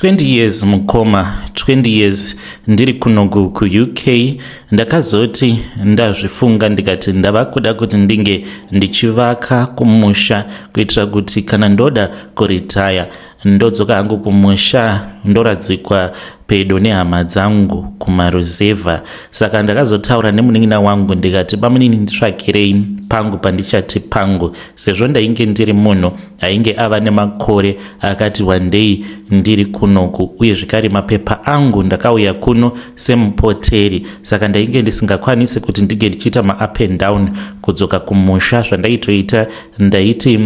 20 years mukoma, 20 years ndiri kunoku kuUK. Ndakazoti ndazvifunga ndikati ndava kuda kuti ndinge ndichivaka kumusha kuitira kuti kana ndoda kuritaya ndodzoka hangu kumusha, ndoradzikwa pedo nehama dzangu kumaruzevha. Saka ndakazotaura nemunin'ina wangu ndikati, "Bamunini, nditsvakirei pangu pandichati pangu," sezvo ndainge ndiri munhu ainge ava nemakore akati wandei ndiri kunoku, uye zvekare mapepa angu ndakauya kuno semupoteri. Saka ndainge ndisingakwanisi kuti ndinge ndichiita maup and down kudzoka kumusha. Zvandaitoita, ndaiti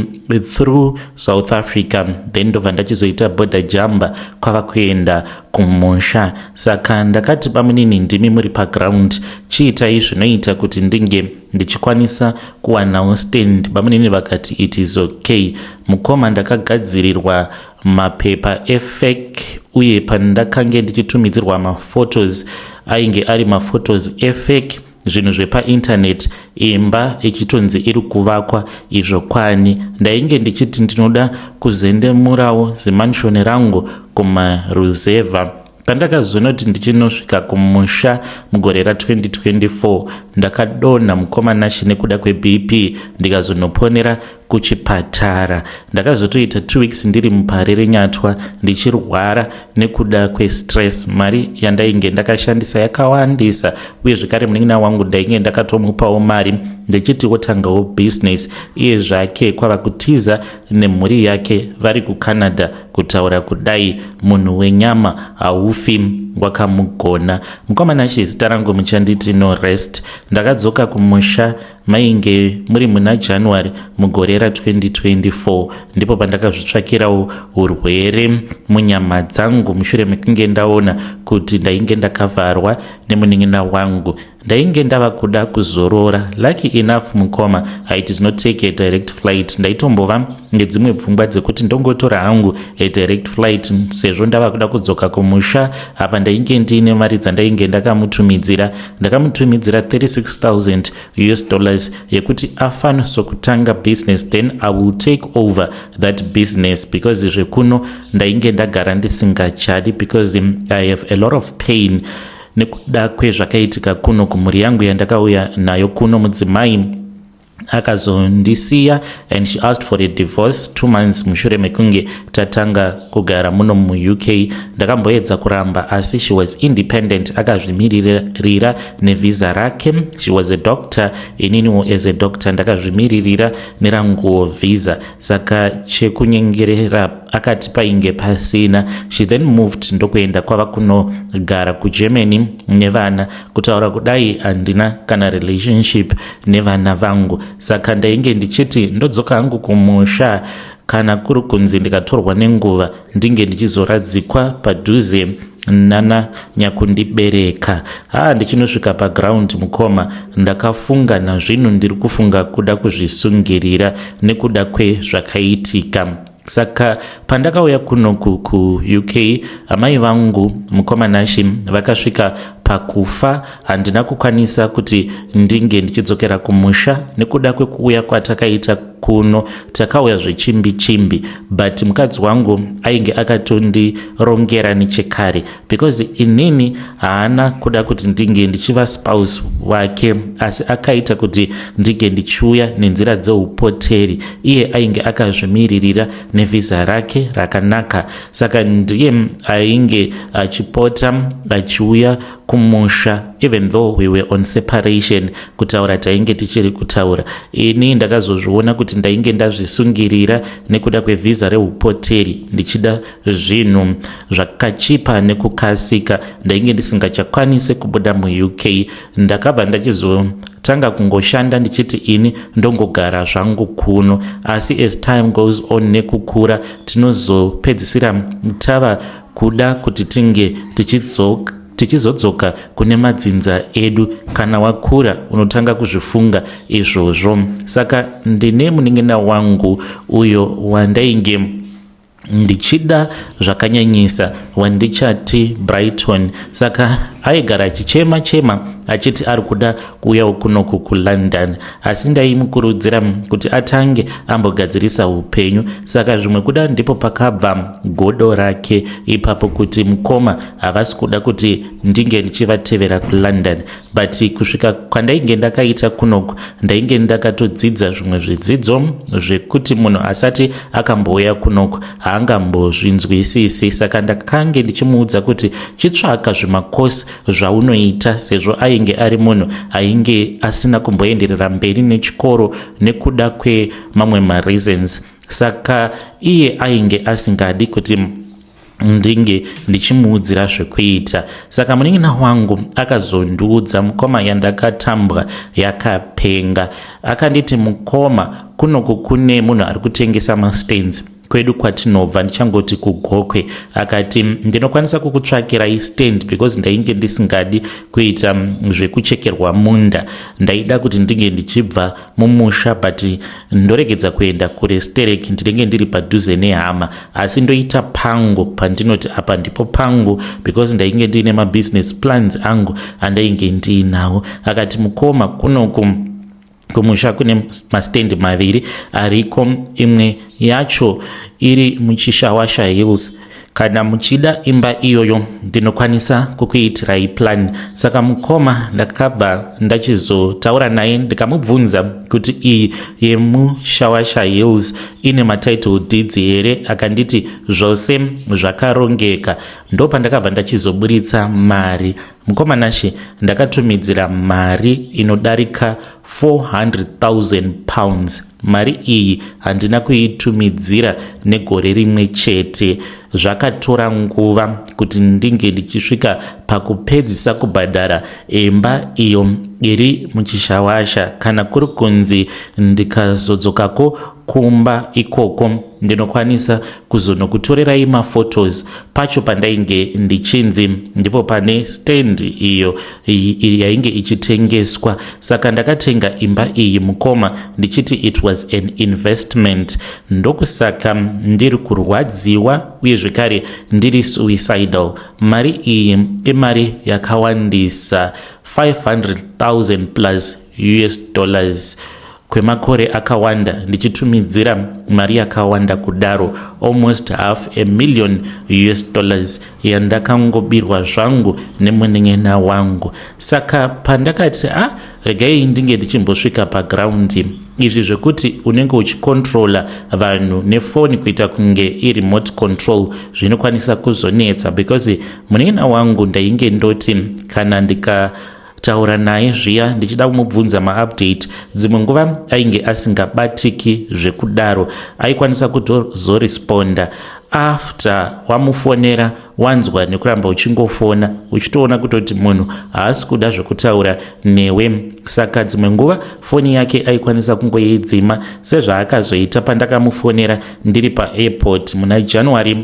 through South Africa, then ndobva ndachizoita border jumper kwava kuenda kumusha. Saka ndakati, "Bamunini, ndimi muri paground, chiitai zvinoita kuti ndinge ndichikwanisa kuwanawo stand." Bamunini vakati, "It is okay." Mukoma, ndakagadzirirwa mapepa efake, uye pandakange ndichitumidzirwa maphotos ainge ari maphotos efake, zvinhu zvepainternet, imba ichitonzi iri kuvakwa. Izvo kwani ndainge ndichiti ndinoda kuzendemurawo zimansion rangu kumaruzevha. Pandakazonoti ndichinosvika kumusha mugore ra2024, ndakadonha, mukoma Nashe, nekuda kweBP, ndikazonoponera kuchipatara. Ndakazotoita 2 weeks ndiri muParirenyatwa ndichirwara nekuda kwestress. Mari yandainge ndakashandisa yakawandisa, uye zvekare munin'ina wangu ndainge ndakatomupawo mari ndichiti wotangawo business. Iye zvake kwava kutiza nemhuri yake, vari kuCanada. Kutaura kudai, munhu wenyama haufi wakamugona. Mukoma Nashe, zita rangu muchanditi No Rest. Ndakadzoka kumusha mainge muri muna January mugore ra2024. Ndipo pandakazvitsvakirawo urwere munyama dzangu mushure mekunge ndaona kuti ndainge ndakavharwa nemunin'ina wangu. Ndainge ndava kuda kuzorora. Lucky enough, mukoma, I did not take a direct flight. Ndaitombova ngedzimwe pfungwa dzekuti ndongotora hangu a direct flight sezvo ndava kuda kudzoka kumusha. Apa ndainge ndiine mari dzandainge ndakamutumidzira. Ndakamutumidzira US$36,000 yekuti afanisokutanga business, then I will take over that business, because zvekuno ndainge ndagara ndisingachadi, because I have a lot of pain nekuda kwezvakaitika kuno kumhuri yangu yandakauya nayo kuno. Mudzimai akazondisiya and she asked for a divorce 2 months mushure mekunge tatanga kugara muno muUK. Ndakamboedza kuramba, asi she was independent, akazvimiririra nevhisa rake. She was a doctor, ininiwo as a doctor ndakazvimiririra neranguwo vhisa, saka chekunyengerera akati painge pasina. She then moved ndokuenda kwava kunogara kuGermany nevana. Kutaura kudai, handina kana relationship nevana vangu. Saka ndainge ndichiti ndodzoka hangu kumusha, kana kuri kunzi ndikatorwa nenguva ndinge ndichizoradzikwa padhuze nana nyakundibereka. Ha, ndichinosvika paground, mukoma, ndakafunga nazvino ndiri kufunga kuda kuzvisungirira nekuda kwezvakaitika. Saka pandakauya kunoku kuUK, amai vangu, mukoma Nashe, vakasvika pakufa. Handina kukwanisa kuti ndinge ndichidzokera kumusha nekuda kwekuuya kwatakaita kuno. Takauya zvechimbi chimbi, but mukadzi wangu ainge akatondirongera nechekare, because inini haana kuda kuti ndinge ndichiva spouse wake, asi akaita kuti ndinge ndichiuya nenzira dzeupoteri. Iye ainge akazvimiririra nevhisa rake rakanaka, saka ndiye ainge achipota achiuya kumusha even though we were on separation. Kutaura tainge tichiri kutaura, ini ndakazozviona kuti ndainge ndazvisungirira nekuda kwevhisa reupoteri, ndichida zvinhu zvakachipa nekukasika. Ndainge ndisingachakwanisi kubuda muUK. Ndakabva ndachizotanga kungoshanda ndichiti ini ndongogara zvangu kuno, asi as time goes on, nekukura, tinozopedzisira tava kuda kuti tinge tichizodzoka kune madzinza edu. Kana wakura unotanga kuzvifunga izvozvo. Saka ndine munin'ina wangu uyo wandainge ndichida zvakanyanyisa, wandichati Brighton. Saka Aigara achichema chema achiti ari kuda kuuyawo kunoku kuLondon, asi ndaimukurudzira kuti atange ambogadzirisa upenyu. Saka zvimwe kuda ndipo pakabva godo rake ipapo, kuti mukoma havasi kuda kuti ndinge ndichivatevera kuLondon. But kusvika kwandainge ndakaita kunoku, ndainge ndakatodzidza zvimwe zvidzidzo zvekuti munhu asati akambouya kunoku haangambozvinzwisisi. Saka ndakange ndichimuudza kuti chitsvaka zvimakosi zvaunoita, sezvo ainge ari munhu ainge asina kumboenderera mberi nechikoro nekuda kwemamwe mareasons. Saka iye ainge asingadi kuti ndinge ndichimuudzira zvekuita. Saka munin'ina wangu akazondiudza, mukoma, yandakatambwa yakapenga. Akanditi, "Mukoma, kunoku kune munhu ari kutengesa mastands kwedu kwatinobva." Ndichangoti kuGokwe. Akati, "Ndinokwanisa kukutsvakirai stand," because ndainge ndisingadi kuita zvekuchekerwa munda. Ndaida kuti ndinge ndichibva mumusha, but ndoregedza kuenda kure sterek, ndinenge ndiri padhuze nehama, asi ndoita pangu pandinoti apa ndipo pangu, because ndainge ndiine mabusiness plans angu andainge ndiinawo. Akati, "Mukoma, kunoku kumusha kune mastendi maviri ariko, imwe yacho iri muChishawasha Hills. Kana muchida imba iyoyo, ndinokwanisa kukuitirai plan." Saka mukoma, ndakabva ndachizotaura naye, ndikamubvunza kuti iyi yemuShawasha Hills ine matitle deeds here. Akanditi zvose zvakarongeka. Ndopandakabva ndachizoburitsa mari. Mukoma Nashe, ndakatumidzira mari inodarika £400,000. Mari iyi handina kuitumidzira negore rimwe chete. Zvakatora nguva kuti ndinge ndichisvika pakupedzisa kubhadhara imba iyo iri muChishawasha. Kana kuri kunzi ndikazodzokako kumba ikoko, ndinokwanisa kuzonokutorerai maphotos pacho pandainge ndichinzi ndipo pane stand iyo yainge ichitengeswa. Saka ndakatenga imba iyi, mukoma, ndichiti it was an investment. Ndokusaka ndiri kurwadziwa uye zvekare ndiri suicidal. Mari iyi imari yakawandisa, 500,000 plus US dollars. Kwemakore akawanda ndichitumidzira mari yakawanda kudaro, almost half a million US dollars, yandakangobirwa zvangu nemunin'ina wangu. Saka pandakati, "A ah, regai ndinge ndichimbosvika pagraundi," izvi zvekuti unenge uchicontrola vanhu nefoni kuita kunge iremote control zvinokwanisa kuzonetsa, because munin'ina wangu ndainge ndoti kana ndika taura naye zviya ndichida kumubvunza maupdate, dzimwe nguva ainge asingabatiki zvekudaro. Aikwanisa kutozoresponda after wamufonera, wanzwa nekuramba uchingofona, uchitoona kutoti munhu haasi kuda zvekutaura newe. Saka dzimwe nguva foni yake aikwanisa kungoidzima, sezvaakazoita pandakamufonera ndiri paairport muna January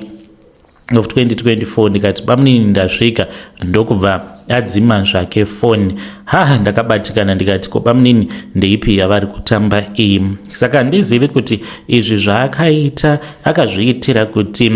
of 2024. Ndikati, "Bamunini, ndasvika," ndokubva adzima zvake foni. Ha, ndakabatikana, ndikati, "Ko bamunini ndeipi yavari kutamba iyi?" Saka handizivi kuti izvi zvaakaita akazviitira kuti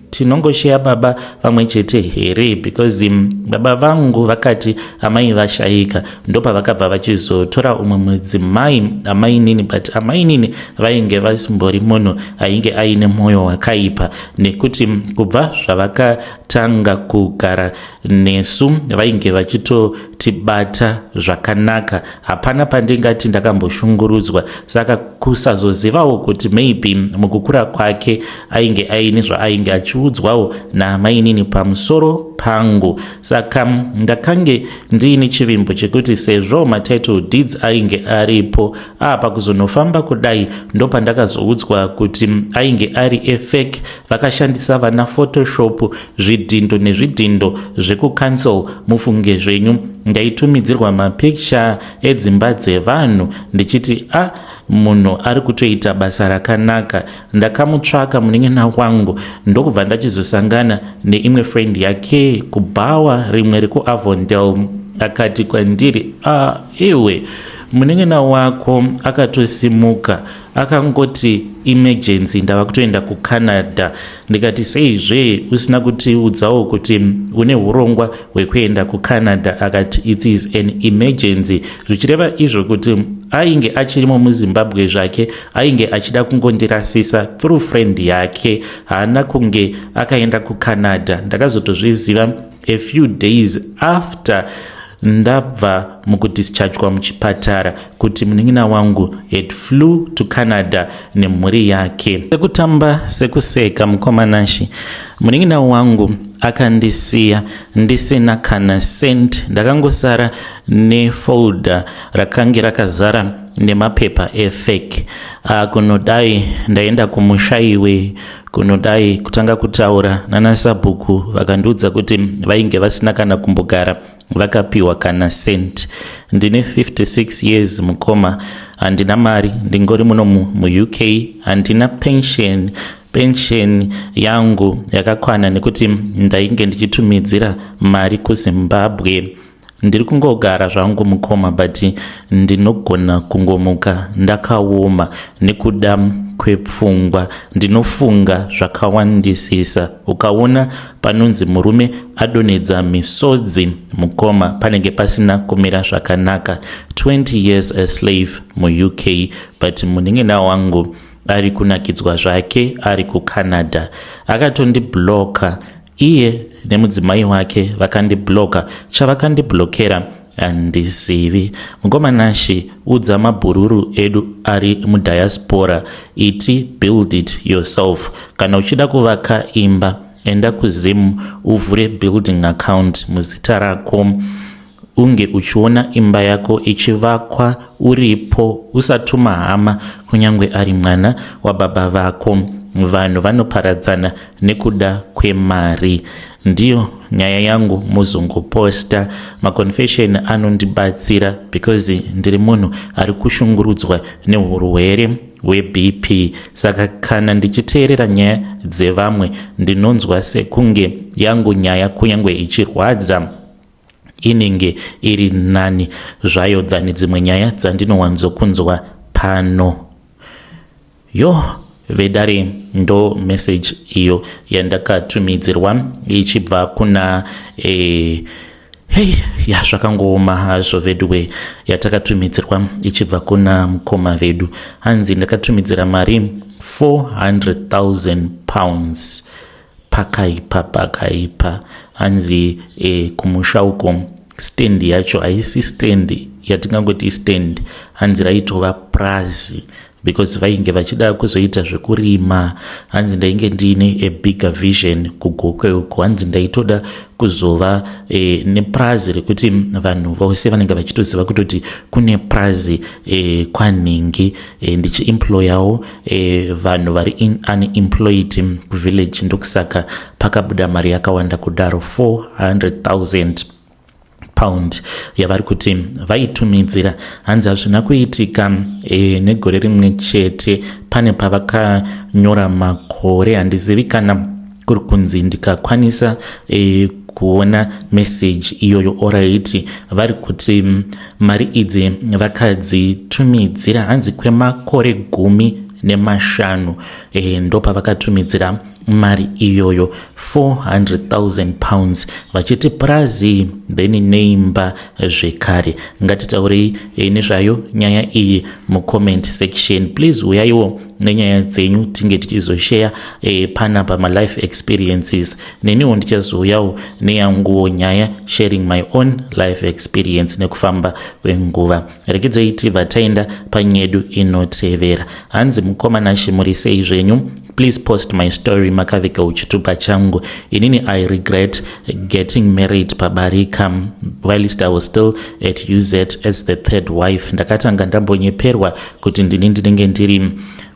tinongosheya baba vamwe chete here, because baba vangu vakati amai vashayika, ndopavakabva vachizotora umwe mudzimai, amainini. But amainini vainge vasimbori munhu ainge aine mwoyo wakaipa, nekuti kubva zvavakatanga kugara nesu vainge vachitotibata zvakanaka. Hapana pandingati ndakamboshungurudzwa. Saka kusazozivawo kuti maybe mukukura kwake ainge aine zvaainge achiudzwawo naamainini pamusoro pangu. Saka ndakange ndiine chivimbo chekuti sezvo matitle deeds ainge aripo, apa kuzonofamba kudai, ndopandakazoudzwa kuti ainge ari efake. Vakashandisa vana Photoshop, zvidhindo nezvidhindo zvekucancel. Mufunge zvenyu, ndaitumidzirwa mapicture edzimba dzevanhu ndichiti, "A ah, munhu ari kutoita basa rakanaka." Ndakamutsvaka munin'ina wangu, ndokubva ndachizosangana neimwe friend yake kubhawa rimwe rekuAvondale. Akati kwandiri, "A ah, iwe, Munin'ina wako akatosimuka akangoti emergency, ndava kutoenda kuCanada. Ndikati, seizve usina kutiudzawo kuti une urongwa hwekuenda kuCanada? Akati, it is an emergency, zvichireva izvo kuti ainge achirimo muZimbabwe zvake, ainge achida kungondirasisa through friend yake. Haana kunge akaenda kuCanada. Ndakazotozviziva a few days after ndabva mukudischargwa muchipatara kuti munin'ina wangu had flew to Canada nemhuri yake. Sekutamba sekuseka, mukoma Nashi, munin'ina wangu akandisiya ndisina kana cent. Ndakangosara nefolder rakange rakazara nemapepa efake. Kunodai ndaenda kumushaiwe, kunodai kutanga kutaura nanasabhuku, vakandiudza kuti vainge vasina kana kumbogara vakapiwa kana cent. Ndine 56 years, mukoma, handina mari, ndingori muno muUK, handina pension. Pension yangu yakakwana nekuti ndainge ndichitumidzira mari kuZimbabwe. Ndiri kungogara zvangu, mukoma, but ndinogona kungomuka ndakaoma nekuda kwepfungwa. Ndinofunga zvakawandisisa. Ukaona panonzi murume adonhedza misodzi, mukoma, panenge pasina kumira zvakanaka. 20 years a slave muUK, but munin'ina wangu ari kunakidzwa zvake ari kuCanada. Akatondibloka iye nemudzimai wake, vakandibloka. Chavakandiblockera handizivi. Mukoma Nashi, udza mabhururu edu ari mudiaspora, iti build it yourself. Kana uchida kuvaka imba, enda kuZim, uvhure building account muzita rako, unge uchiona imba yako ichivakwa uripo. Usatuma hama, kunyange ari mwana wababa vako. Vanhu vanoparadzana nekuda kwemari. Ndiyo nyaya yangu, muzongoposta maconfession anondibatsira because ndiri munhu ari kushungurudzwa neurwere hweBP, saka kana ndichiteerera nyaya dzevamwe ndinonzwa sekunge yangu nyaya, kunyange ichirwadza, inenge iri nani zvayo than dzimwe nyaya dzandinowanzokunzwa pano. Yo vedare, ndo message iyo yandakatumidzirwa ichibva kuna hei ya, zvakangooma hazvo veduwe. Yatakatumidzirwa ichibva kuna mukoma vedu, hanzi ndakatumidzira mari £400,000. Pakaipa, pakaipa. Hanzi kumusha uko stand yacho haisi stand yatingangoti stand, hanzi raitova prazi because vainge vachida kuzoita zvekurima. Hanzi ndainge ndiine a bigger vision kuGokwe uko, hanzi ndaitoda kuzova neprazi rekuti vanhu vose vanenge vachitoziva kutoti kune prazi kwanhingi, ndichiemployawo vanhu vari unemployed kuvillage. Ndokusaka pakabuda mari yakawanda kudaro, £400,000 yavari kuti vaitumidzira. Hanzi hazvina kuitika negore rimwe chete, pane pavakanyora makore. Handizivi kana kuri kunzi ndikakwanisa kuona meseji iyoyo. Alright, vari kuti mari idzi vakadzitumidzira hanzi kwemakore 15. Ndo pavakatumidzira mari iyoyo, £400,000, vachiti prazi then neimba zvekare. Ngatitaurei nezvayo nyaya iyi mucomment section. Please uyaiwo nenyaya dzenyu tinge tichizosheya panapa malife experiences. Neniwo ndichazouyawo neyanguwo nyaya, sharing my own life experience nekufamba kwenguva. Rekedzai tibva taenda panyedu inotevera. Hanzi, mukoma Nashi, muri sei zvenyu? Please post my story makavika uchitupa changu. Inini I regret getting married pabarika whilst I was still at UZ as the third wife. Ndakatanga ndambonyeperwa kuti ndini ndinenge ndiri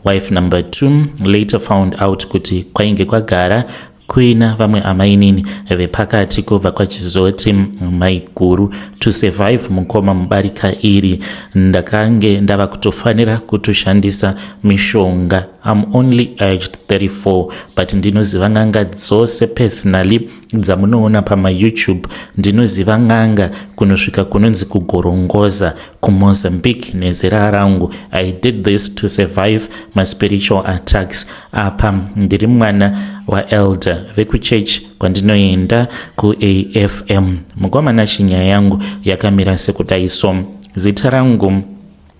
wife number two, later found out kuti kwainge kwagara kuina vamwe amainini vepakati, kubva kwachizoti maiguru. To survive, mukoma, mubarika iri ndakange ndava kutofanira kutoshandisa mishonga. I'm only aged 34 but ndinoziva n'anga dzose personally dzamunoona pamaYouTube. Ndinoziva n'anga kunosvika kunonzi kuGorongoza, kuMozambique nezera rangu. I did this to survive maspiritual attacks. Apa ndiri mwana waelder vekuchechi kwandinoenda kuAFM. Mukomana, chinyaya yangu yakamira sekudai. So zita rangu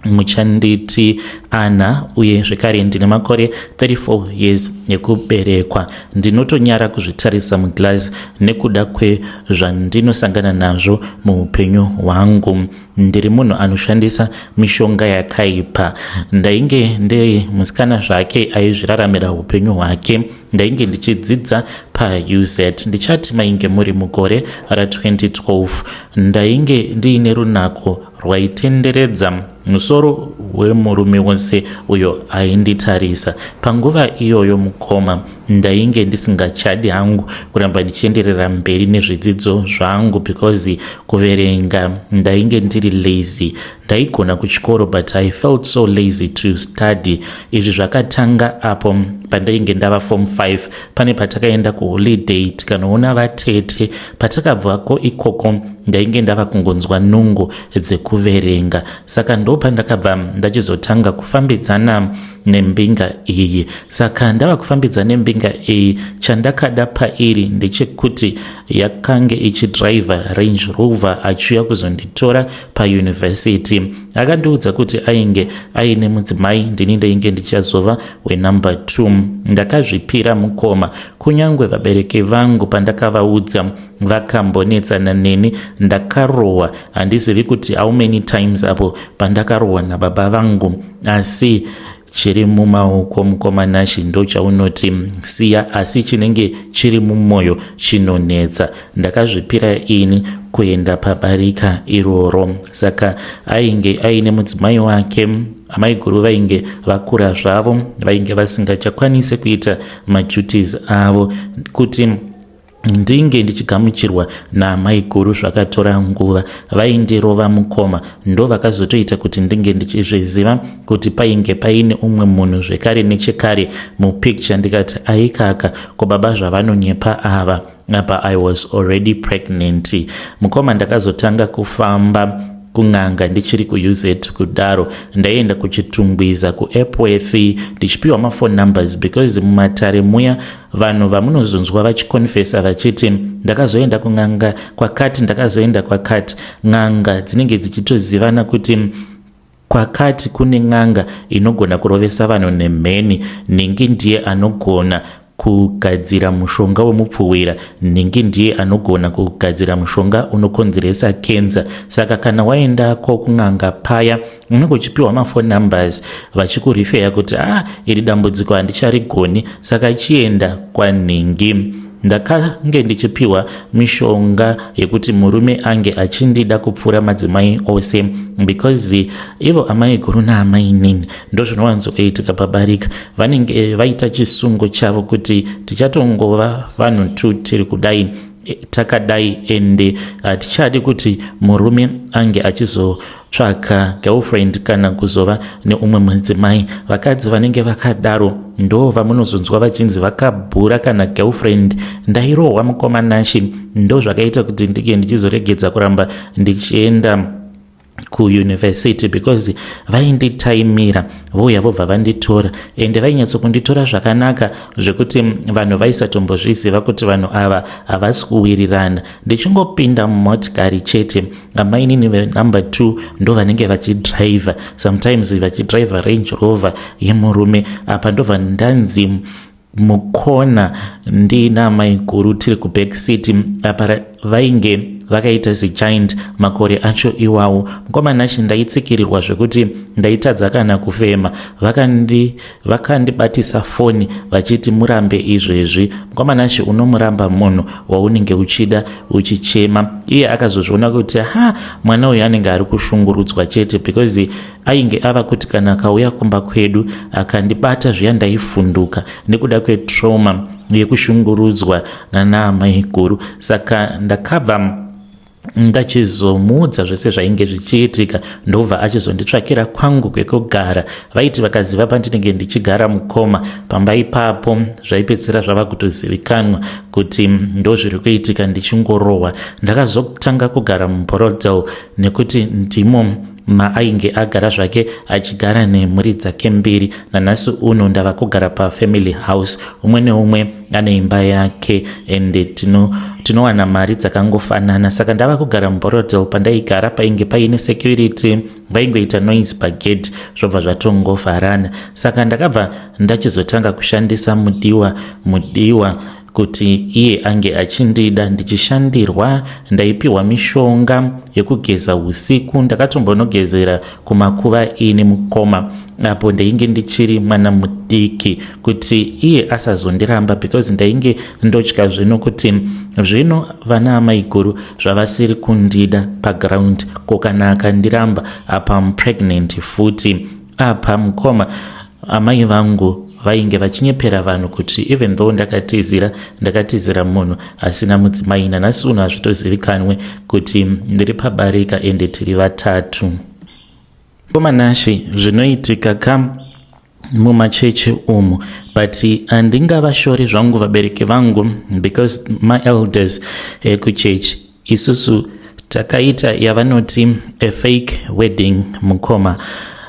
muchanditi Ana, uye zvekare ndine makore 34 years ekuberekwa. Ndinotonyara kuzvitarisa muglass nekuda kwezvandinosangana nazvo muupenyu hwangu. Ndiri munhu anoshandisa mishonga yakaipa. Ndainge ndiri musikana zvake aizviraramira upenyu hwake. Ndainge ndichidzidza paUZ. Ndichati mainge muri mugore ra2012. Ndainge ndiine runako rwaitenderedza musoro wemurume wose uyo ainditarisa panguva iyoyo. Mukoma, ndainge ndisingachadi hangu kuramba ndichienderera mberi nezvidzidzo zvangu because kuverenga ndainge ndiri lazy. Ndaigona kuchikoro, but I felt so lazy to study. Izvi zvakatanga apo pandainge ndava form 5. Pane patakaenda kuholiday tikanoona vatete. Patakabvako ikoko, ndainge ndava kungonzwa nungo dzekuverenga, saka ndo pandakabva ndachizotanga kufambidzana nembinga iyi. Saka ndava kufambidza nembinga iyi, chandakada pairi ndechekuti yakange ichidhiraivha Range Rover. Achiuya kuzonditora payunivhesiti, akandiudza kuti ainge aine mudzimai, ndini ndainge ndichazova wenumber 2. Ndakazvipira, mukoma. Kunyange vabereki vangu pandakavaudza vakambonetsana neni. Ndakarohwa, handizivi kuti how many times apo pandakarohwa nababa vangu, asi chiri mumaoko, mukoma Nashi, ndo chaunoti siya, asi chinenge chiri mumwoyo chinonetsa. Ndakazvipira ini kuenda pabarika iroro. Saka ainge aine mudzimai wake. Amaiguru vainge vakura zvavo, vainge vasingachakwanisi kuita maduties avo. Kuti ndinge ndichigamuchirwa naamaiguru zvakatora nguva. Vaindirova, mukoma. Ndo vakazotoita kuti ndinge ndichizviziva kuti painge paine umwe munhu zvekare nechekare mupicture. Ndikati, "Aikaka, ko baba zvavanonyepa ava?" Apa I was already pregnant, mukoma. Ndakazotanga kufamba kun'anga ndichiri kuUZ kudaro. Ndaienda kuChitungwiza, kuEpworth, ndichipiwa maphone numbers, because mumatare muya vanhu vamunozonzwa vachikonfesa vachiti, "Ndakazoenda kun'anga kwakati, ndakazoenda kwakati," n'anga dzinenge dzichitozivana kuti kwakati kune n'anga inogona kurovesa vanhu nemheni, nhingi ndiye anogona kugadzira mushonga wemupfuwira, nhingi ndiye anogona kugadzira mushonga unokonzeresa kenza. Saka kana waendako kun'anga paya, unenge uchipiwa maphone numbers vachikurifeya kuti, "A ah, iri dambudziko handicharigoni, saka chienda kwanhingi." Ndakange ndichipiwa mishonga yekuti murume ange achindida kupfuura madzimai ose, because ivo amai guru naamainini, ndo zvinowanzoitika pabarika, vanenge vaita chisungo chavo kuti tichatongova vanhu tu tiri kudai, takadai, ende hatichadi kuti murume ange achizotsvaka girlfriend kana kuzova neumwe mudzimai. Vakadzi vanenge vakadaro ndo vamunozonzwa vachinzi vakabhura kana girlfriend. Ndairohwa, mukoma Nashi. Ndo zvakaita kuti ndike ndichizoregedza kuramba ndichienda kuyunivhesity, because vainditaimira, vouya vobva vanditora, ende vainyatsokunditora zvakanaka zvekuti vanhu vaisatombozviziva kuti vanhu ava havasi kuwirirana. Ndichingopinda mumotikari chete, amainini venumber 2 ndo vanenge vachidhiraivha, sometimes vachidhiraivha Range Rover yemurume. Apa ndobva ndanzi mukona ndiina maiguru, tiri kuback seat. Apa vainge vakaita segiant makore acho iwawo. Mukoma Nashi, ndaitsikirirwa zvekuti ndaitadza kana kufema. Vakandibatisa foni vachiti, "Murambe izvezvi." Mukoma Nashi, unomuramba munhu waunenge uchida uchichema? Iye akazozviona kuti, ha, mwana uyu anenge ari kushungurudzwa chete, because ainge ava kuti kana akauya kumba kwedu akandibata zviya, ndaivhunduka nekuda kwetrauma yekushungurudzwa nanaamaiguru. Saka ndakabva Ndachizomuudza zvese zvainge zvichiitika, ndobva achizonditsvakira kwangu kwekugara. Vaiti vakaziva pandinenge ndichigara, mukoma, pamba ipapo zvaipedzisira zvava kutozivikanwa kuti ndozviri kuitika, ndichingorohwa. Ndakazotanga kugara muBorrowdale nekuti ndimo maainge agara zvake achigara nemhuri dzake mbiri. Nanhasi uno ndava kugara pafamily house, umwe neumwe ane imba yake, ende tinowana mari dzakangofanana. Saka ndava kugara muBorrowdale. Pandaigara painge paine security, vaingoita noise pagate zvobva zvatongovharana. Saka ndakabva ndachizotanga kushandisa mudiwa mudiwa kuti iye ange achindida, ndichishandirwa. Ndaipiwa mishonga yekugeza usiku. Ndakatombonogezera kumakuva ini, mukoma, apo ndainge ndichiri mwana mudiki, kuti iye asazondiramba, because ndainge ndotya zvino kuti zvino vana amaiguru zvavasiri kundida paground, ko kana akandiramba apa pregnant futi apa? Mukoma, amai vangu vainge vachinyepera vanhu kuti even though ndakatizira, ndakatizira munhu asina mudzimai. Nanhasi uno hazvitozivikanwe kuti ndiri pabarika, ende tiri vatatu. Komanashe, zvinoitika ka mumachechi umu, but handingavashori zvangu vabereki vangu because maelders ekuchechi. Isusu takaita yavanoti a fake wedding, mukoma.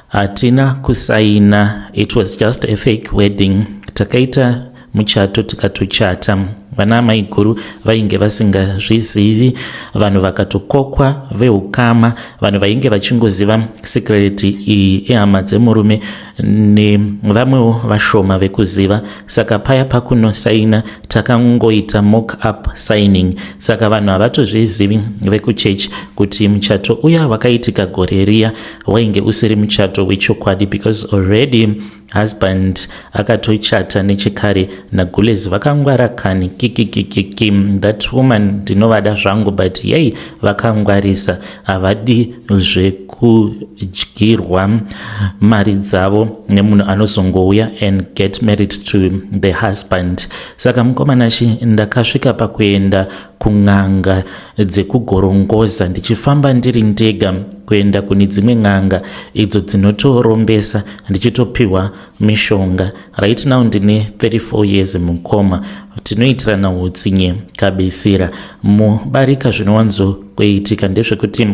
Hatina kusaina, it was just a fake wedding. Takaita muchato, tikatochata. Vana amai guru vainge vasingazvizivi, vanhu vakatokokwa veukama. Vanhu vainge vachingoziva secret iyi ihama dzemurume nevamwewo vashoma vekuziva. Saka paya pakunosaina, takangoita mock up signing, saka vanhu havatozvizivi vekuchechi kuti muchato uya wakaitika gore riya wainge usiri muchato wechokwadi, because already husband akatochata nechekare nagules. Vakangwara kani, kikikikiki. That woman ndinovada zvangu, but yei, vakangwarisa. Havadi zvekudyirwa mari dzavo nemunhu anozongouya and get married to the husband. Saka mukomanashi, ndakasvika pakuenda kun'anga dzekugorongoza, ndichifamba ndiri ndega kuenda kune dzimwe n'anga idzo dzinotorombesa, ndichitopiwa mishonga. Right now ndine 34 years, mukoma. Tinoitirana utsinye kabisira mubarika. Zvinowanzokuitika ndezvekuti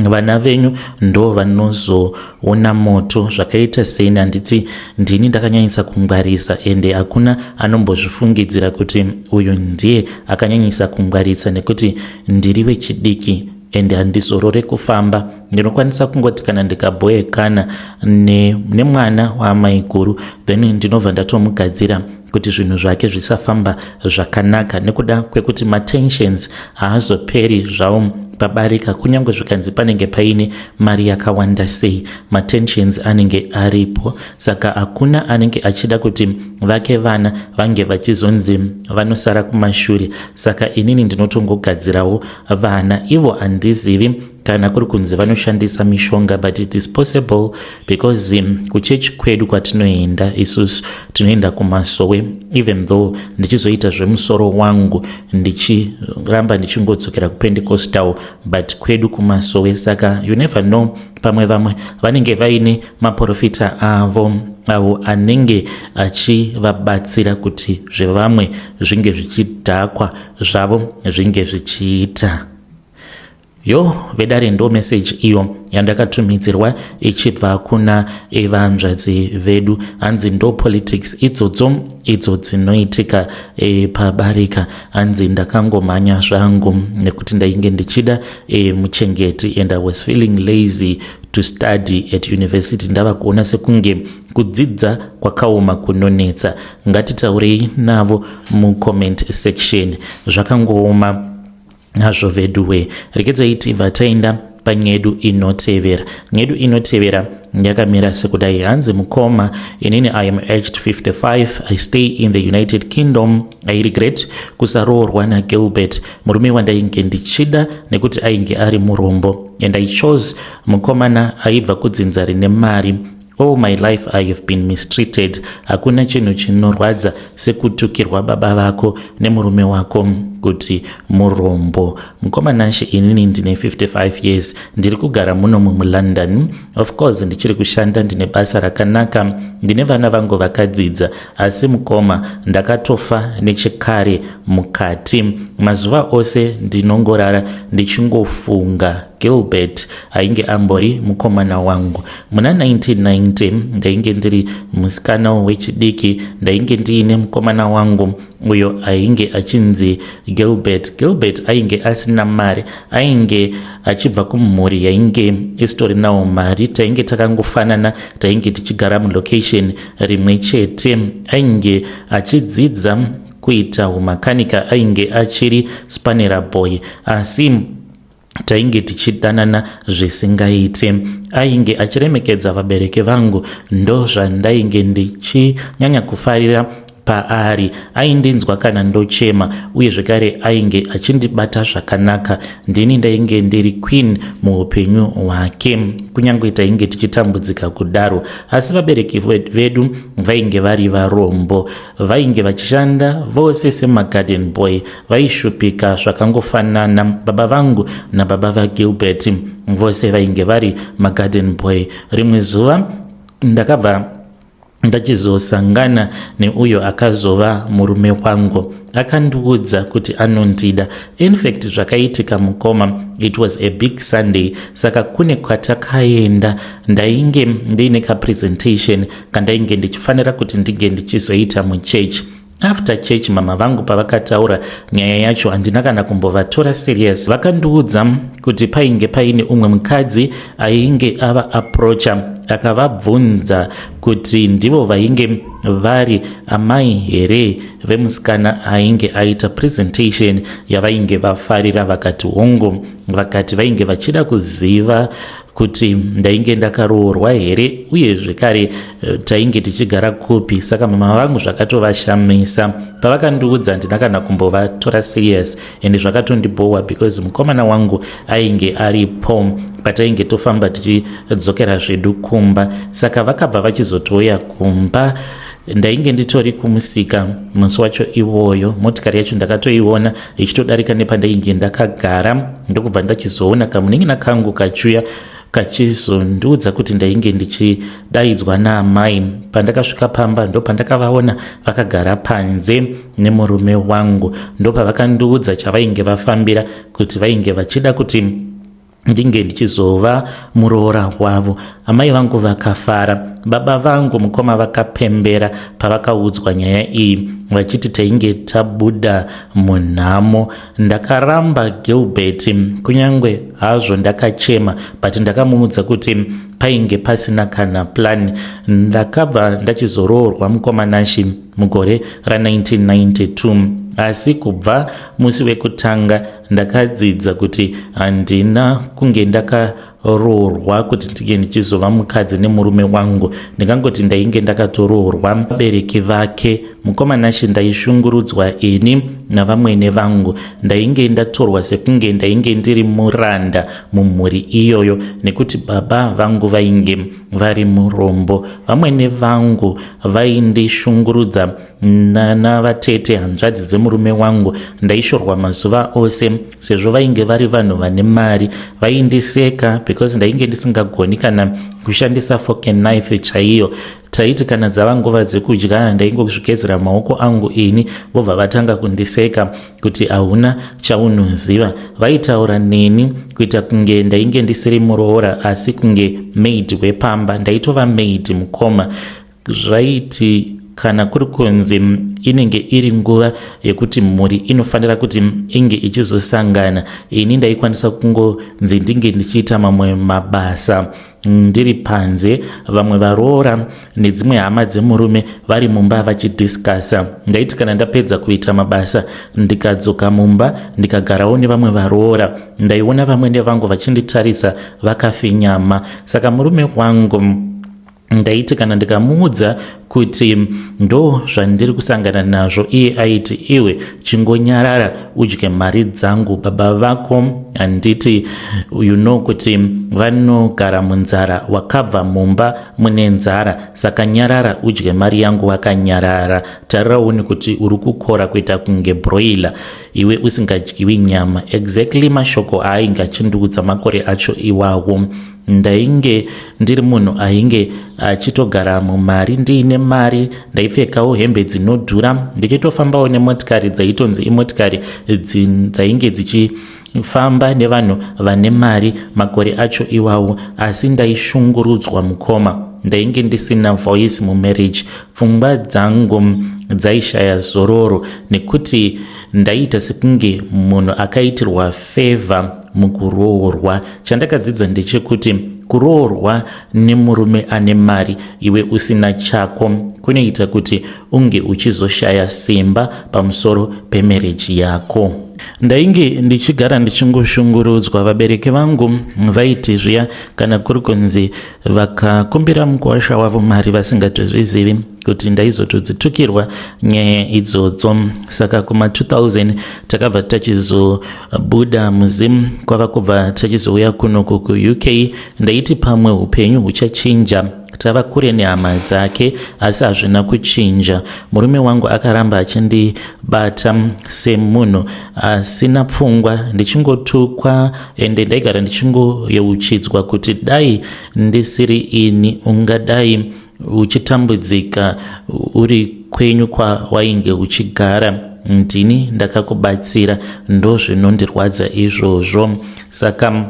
vana venyu ndo vanozoona moto. Zvakaita seini, handiti ndini ndakanyanyisa kungwarisa, ende hakuna anombozvifungidzira kuti uyu ndiye akanyanyisa kungwarisa, nekuti ndiri wechidiki ende handizorore kufamba. Ndinokwanisa kungoti kana ndikabhoekana nemwana ne waamai guru, then ndinobva ndatomugadzira kuti zvinhu zvake zvisafamba zvakanaka, nekuda kwekuti matensions haazoperi zvavo pabarika. Kunyange zvikanzi panenge paine mari yakawanda sei, matensions anenge aripo. Saka hakuna anenge achida kuti vake vana vange vachizonzi vanosara kumashure. Saka inini ndinotongogadzirawo vana ivo. Handizivi kana kuri kunzi vanoshandisa mishonga, but it is possible because kuchechi kwedu kwatinoenda isusu, tinoenda kumasowe, even though ndichizoita zvemusoro wangu, ndichiramba ndichingodzokera kuPentecostal, but kwedu kumasowe. Saka you never know, pamwe vamwe vanenge vaine maprofita avo avo anenge achivabatsira kuti zvevamwe zvinge zvichidhakwa, zvavo zvinge zvichiita. Yo vedare, ndo meseji iyo yandakatumidzirwa ichibva kuna vanzvadzi vedu. Hanzi ndo politics idzodzo idzo dzinoitika pabarika. Hanzi ndakangomhanya zvangu nekuti ndainge ndichida muchengeti and I was feeling lazy to study at university. Ndava kuona sekunge kudzidza kwakaoma, kunonetsa. Ngatitaurei navo mucomment section. Zvakangooma nazvo veduwe. Regedzai tibva taenda panyedu inotevera. Nyedu inotevera yakamira sekudai. Hanzi, mukoma, inini I am aged 55, I stay in the United Kingdom. I regret kusaroorwa naGilbert, murume wandainge ndichida, nekuti ainge ari murombo and I chose mukomana aibva kudzinza rine mari. All my life I have been mistreated. Hakuna chinhu chinorwadza sekutukirwa baba vako nemurume wako. kuti murombo. Mukoma Nashe, inini ndine 55 years, ndiri kugara munomu muLondon. Of course ndichiri kushanda, ndine basa rakanaka, ndine vana vangu vakadzidza, asi mukoma, ndakatofa nechekare mukati. Mazuva ose ndinongorara ndichingofunga Gilbert ainge ambori mukomana wangu. Muna 1990 ndainge ndiri musikana wechidiki, ndainge ndiine mukomana wangu uyo ainge achinzi Gilbert. Gilbert ainge asina mari, ainge achibva kumhuri yainge isitorinawo mari. Tainge takangofanana, tainge tichigara mulocation rimwe chete. Ainge achidzidza kuita umakanika, ainge achiri spanera boy, asi tainge tichidanana zvisingaite. Ainge achiremekedza vabereki vangu, ndo zvandainge ndichinyanya kufarira paari. Aindinzwa kana ndochema, uye zvekare ainge achindibata zvakanaka. Ndini ndainge ndiri queen muupenyu hwake, kunyange tainge tichitambudzika kudaro, asi vabereki vedu vainge vari varombo. Vainge vachishanda vose semagarden boy, vaishupika zvakangofanana. Baba vangu nababa vaGilbert vose vainge vari magarden boy. Rimwe zuva ndakabva ndachizosangana neuyo akazova murume wangu. Akandiudza kuti anondida. In fact, zvakaitika mukoma, it was a big Sunday, saka kune kwatakaenda. Ndainge ndiine kapresentation kandainge ndichifanira kuti ndinge ndichizoita muchechi. After church, mama vangu pavakataura nyaya yacho, handina kana kumbovatora serious. Vakandiudza kuti painge paine umwe mukadzi ainge ava approacha, akavabvunza kuti ndivo vainge vari amai here vemusikana ainge aita presentation yavainge vafarira. Vakati hongu. Vakati vainge vachida kuziva kuti ndainge ndakaroorwa here, uye zvekare tainge tichigara kupi. Saka mama vangu zvakatovashamisa pavakandiudza. Handina kana kumbovatora serious and zvakatondibhowa because mukomana wangu ainge aripo patainge tofamba tichidzokera zvedu kumba. Saka vakabva vachizotouya kumba. Ndainge nditori kumusika musi wacho iwoyo. Motikari yacho ndakatoiona ichitodarika nepandainge ndakagara, ndokubva ndachizoona kamunin'ina kangu kachiuya kachizondiudza kuti ndainge ndichidaidzwa naamai. Pandakasvika pamba, ndopandakavaona vakagara panze nemurume wangu. Ndopavakandiudza chavainge vafambira, kuti vainge vachida kuti ndinge ndichizova muroora wavo. Amai vangu vakafara, baba vangu mukoma vakapembera pavakaudzwa nyaya iyi, vachiti tainge tabuda munhamo. Ndakaramba Gilbert, kunyange hazvo ndakachema, but ndakamuudza kuti painge pasina kana plan. Ndakabva ndachizoroorwa, mukoma Nashi, mugore ra1992, asi kubva musi wekutanga ndakadzidza kuti handina kunge ndakaroorwa kuti ndinge ndichizova mukadzi nemurume wangu. Ndingangoti ndainge ndakatoroorwa vabereki vake. Mukoma Nashi, ndaishungurudzwa ini navamwene vangu. Ndainge ndatorwa sekunge ndainge ndiri muranda mumhuri iyoyo, nekuti baba vangu vainge vari murombo. Vamwene vangu vaindishungurudza nanavatete, hanzvadzi dzemurume wangu. Ndaishorwa mazuva ose sezvo vainge vari vanhu vane mari. Vaindiseka because ndainge ndisingagoni kana kushandisa fork and knife chaiyo. Taiti kana dzava nguva dzekudya, ndaingozvigezera maoko angu ini, vobva vatanga kundiseka kuti hauna chaunoziva. Vaitaura neni kuita kunge ndainge ndisiri muroora, asi kunge maid wepamba. Ndaitova maid, mukoma. Zvaiti kana kuri kunzi inenge iri nguva yekuti mhuri inofanira kuti inge ichizosangana, ini ndaikwanisa kungonzi ndinge ndichiita mamwe mabasa ndiri panze, vamwe varoora nedzimwe hama dzemurume vari mumba vachidiscussa. Ndaiti kana ndapedza kuita mabasa, ndikadzoka mumba, ndikagarawo nevamwe varoora, ndaiona vamwene vangu vachinditarisa vakafinyama. Saka murume wangu Ndaiti kana ndikamuudza kuti ndo zvandiri kusangana nazvo, iye aiti, "Iwe chingonyarara udye mari dzangu. Baba vako handiti you know kuti vanogara munzara? Wakabva mumba mune nzara, saka nyarara udye mari yangu wakanyarara. Tarira uone kuti uri kukora kuita kunge broiler, iwe usingadyiwi nyama." Exactly mashoko aainge achindiudza makore acho iwawo. Ndainge ndiri munhu ainge achitogara mumari, ndiine mari, ndaipfekawo hembe dzinodhura, ndichitofambawo nemotikari dzaitonzi imotikari dzainge dzichifamba nevanhu vane mari makore acho iwawo. Asi ndaishungurudzwa, mukoma. Ndainge ndisina voice mumarriage. Pfungwa dzangu dzaishaya zororo nekuti ndaiita sekunge munhu akaitirwa favour mukuroorwa. Chandakadzidza ndechekuti kuroorwa nemurume ane mari iwe usina chako kunoita kuti unge uchizoshaya simba pamusoro pemarriage yako. Ndainge ndichigara ndichingoshungurudzwa. Vabereki vangu vaiti zviya kana kuri kunzi vakakumbira mukuwasha wavo mari, vasingatozvizivi kuti ndaizotodzitukirwa nyaya idzodzo. Saka kuma2000 takabva tachizobuda muZim, kwava kubva tachizouya kunoku kuUK. Ndaiti pamwe upenyu huchachinja tava kure nehama dzake, asi hazvina kuchinja. Murume wangu akaramba achindibata semunhu asina pfungwa, ndichingotukwa, ende ndaigara ndichingoyeuchidzwa kuti dai ndisiri ini ungadai uchitambudzika uri kwenyu kwawainge uchigara. Ndini ndakakubatsira. Ndozvinondirwadza izvozvo. Saka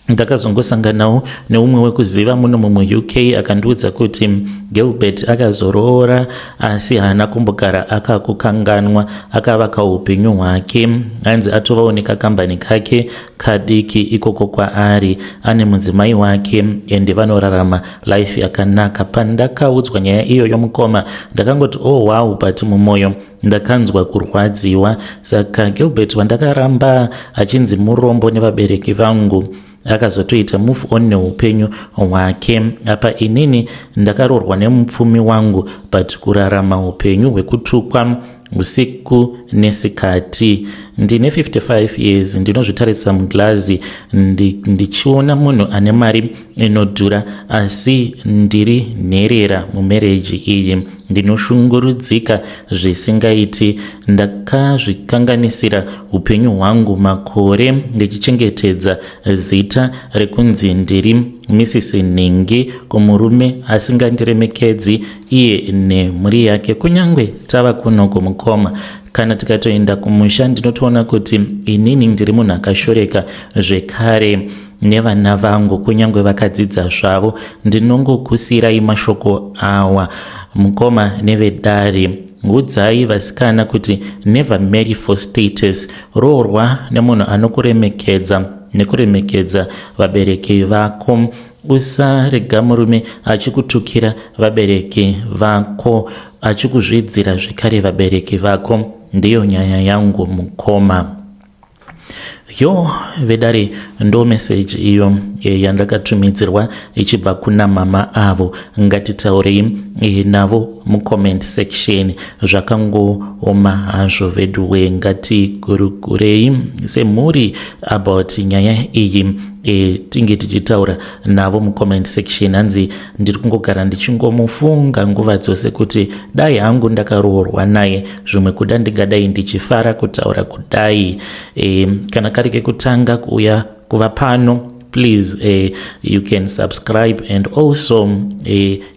ndakazongosanganawo neumwe wekuziva muno mumwe UK, akandiudza kuti Gilbert akazoroora, asi haana kumbogara akakukanganwa. Akavaka upenyu hwake, anzi atovawo nekakambani kake kadiki ikoko kwaari, ane mudzimai wake, ende vanorarama life yakanaka. Pandakaudzwa nyaya iyoyo, mukoma, ndakangoti, "Oh wow," but mumwoyo ndakanzwa kurwadziwa. Saka Gilbert wandakaramba achinzi murombo nevabereki vangu akazotoita move on neupenyu hwake. Apa inini ndakaroorwa nemupfumi wangu, but kurarama upenyu hwekutukwa usiku nesikati. Ndine 55 years. Ndinozvitarisa muglazi ndichiona munhu ane mari inodhura, asi ndiri nherera mumarriage iyi. Ndinoshungurudzika zvisingaiti. Ndakazvikanganisira upenyu hwangu makore ndichichengetedza zita rekunzi ndiri Mrs Nhingi kumurume asingandiremekedzi iye nemhuri yake. Kunyange tava kuno kumukoma, kana tikatoenda kumusha, ndinotoona kuti inini ndiri munhu akashoreka zvekare nevana vangu, kunyange vakadzidza zvavo. Ndinongokusiyirai mashoko awa, mukoma nevedare. Udzai vasikana kuti never marry for status. Roorwa nemunhu anokuremekedza nekuremekedza vabereki vako. Usarega murume achikutukira vabereki vako, achikuzvidzira zvekare vabereki vako. Ndiyo nyaya yangu, mukoma. Yo vedare, ndo meseji iyo yandakatumidzirwa ichibva kuna mama avo. Ngatitaurei navo mucomment section. Zvakangooma hazvo veduwe. Ngatigurukurei semhuri about nyaya iyi, tinge tichitaura navo mucomment section. Hanzi, "Ndiri kungogara ndichingomufunga nguva dzose kuti dai hangu ndakaroorwa naye, zvimwe kuda ndingadai ndichifara kutaura kudai." Kana kari kekutanga kuuya kuva pano, please you can subscribe and also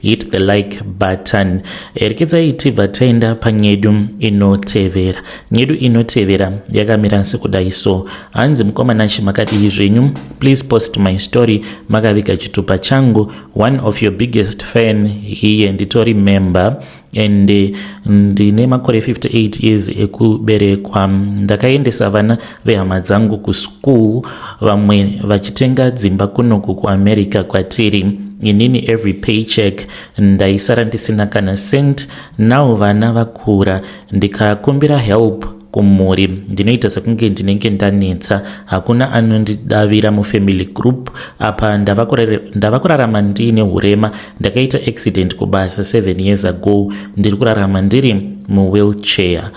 hit the like button. Rekedzai tibva taenda panyedu inotevera. Nyedu inotevera yakamira sekudai so. Hanzi, "Mukoma Nashe, makadii zvenyu? Please post my story makaviga chitupa changu. One of your biggest fan here. Nditori member and ndine makore 58 years ekuberekwa. Ndakaendesa vana vehama dzangu kuschool, vamwe vachitenga dzimba kunoku kuAmerica kwatiri. Inini every paycheck ndaisara ndisina kana cent. Now vana vakura, ndikakumbira help. kumhuri ndinoita sekunge ndinenge ndanetsa. Hakuna anondidavira mufamily group. Apa ndava kurarama ndiine urema. Ndakaita accident kubasa 7 years ago. Ndiri kurarama ndiri muwheelchair.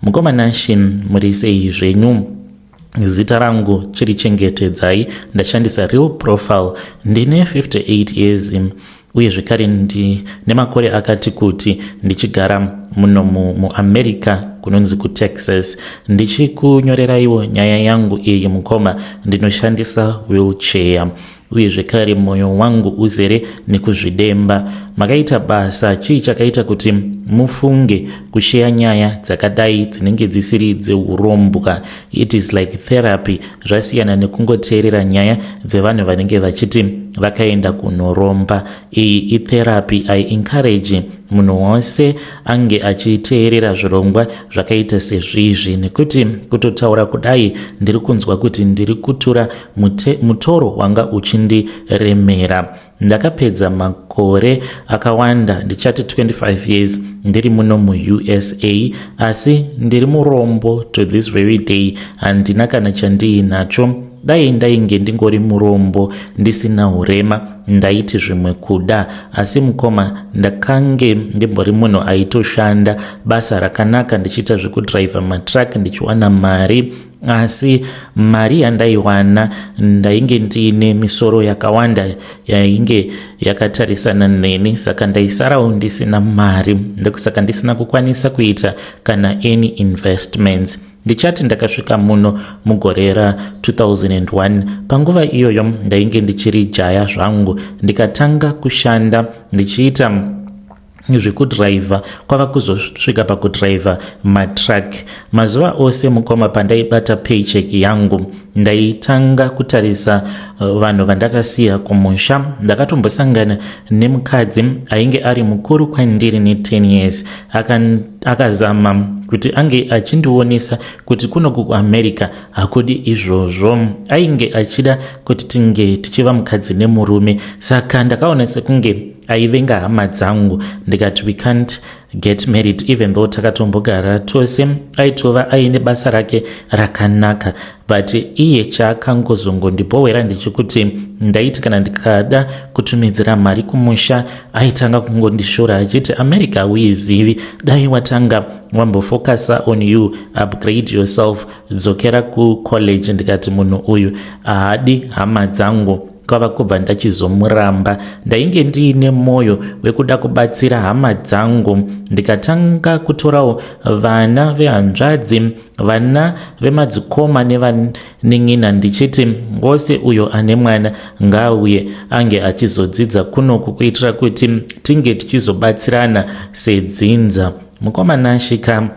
Mukoma Nashe, muri sei zvenyu? Zita rangu chiri Chengetedzai, ndashandisa real profile. Ndine 58 years uye zvekare ndine makore akati kuti ndichigara muno muAmerica, kunonzi kuTexas. Ndichikunyoreraiwo nyaya yangu iyi, mukoma, ndinoshandisa wheelchair uye zvekare mwoyo wangu uzere nekuzvidemba. Makaita basa. Chii chakaita kuti mufunge kusheya nyaya dzakadai dzinenge dzisiri dzeurombwa? It is like therapy. Zvasiyana nekungoteerera nyaya dzevanhu vanenge vachiti vakaenda kunoromba. Iyi itherapy. I encourage munhu wose ange achiteerera zvirongwa zvakaita sezvizvi, nekuti kutotaura kudai ndiri kunzwa kuti ndiri kutura mutoro wanga uchindiremera. Ndakapedza makore akawanda, ndichati 25 years, ndiri muno muUSA, asi ndiri murombo to this very day. Handina kana chandiinacho. Dai ndainge ndingori murombo ndisina urema, ndaiti zvimwe kuda. Asi mukoma, ndakange ndimbori munhu aitoshanda basa rakanaka, ndichiita zvekudhiraivha matruck, ndichiwana mari. Asi mari yandaiwana, ndainge ndiine misoro yakawanda yainge yakatarisana neni, saka ndaisarawo ndisina mari. Ndokusaka ndisina kukwanisa kuita kana any investments. Ndichati ndakasvika muno mugore ra2001. Panguva iyoyo ndainge ndichiri jaya zvangu. Ndikatanga kushanda ndichiita zvekudhiraivha, kwava kuzosvika pakudhiraivha matruck. Mazuva ose, mukoma, pandaibata paycheck yangu, ndaitanga kutarisa vanhu vandakasiya kumusha. Ndakatombosangana nemukadzi ainge ari mukuru kwandiri ne10 years. Akazama kuti ange achindionesa kuti kunoku kuAmerica hakudi izvozvo. Ainge achida kuti tinge tichiva mukadzi nemurume. Saka ndakaona sekunge aivenga hama dzangu. Ndikati we can't get married, even though takatombogara tose. Aitova aine basa rake rakanaka, but iye chaakangozongondibhowera ndechekuti ndaiti kana ndikada kutumidzira mari kumusha, aitanga kungondishora achiti, "America hauizivi. Dai watanga wambofocusa on you, upgrade yourself, dzokera kucollege." Ndikati munhu uyu haadi hama dzangu. Kwava kubva ndachizomuramba. Ndainge ndiine mwoyo wekuda kubatsira hama dzangu. Ndikatanga kutorawo vana vehanzvadzi, vana vemadzikoma nevanin'ina, ndichiti wose uyo ane mwana ngaauye ange achizodzidza kunoku, kuitira kuti tinge tichizobatsirana sedzinza. Mukoma Nashe ka,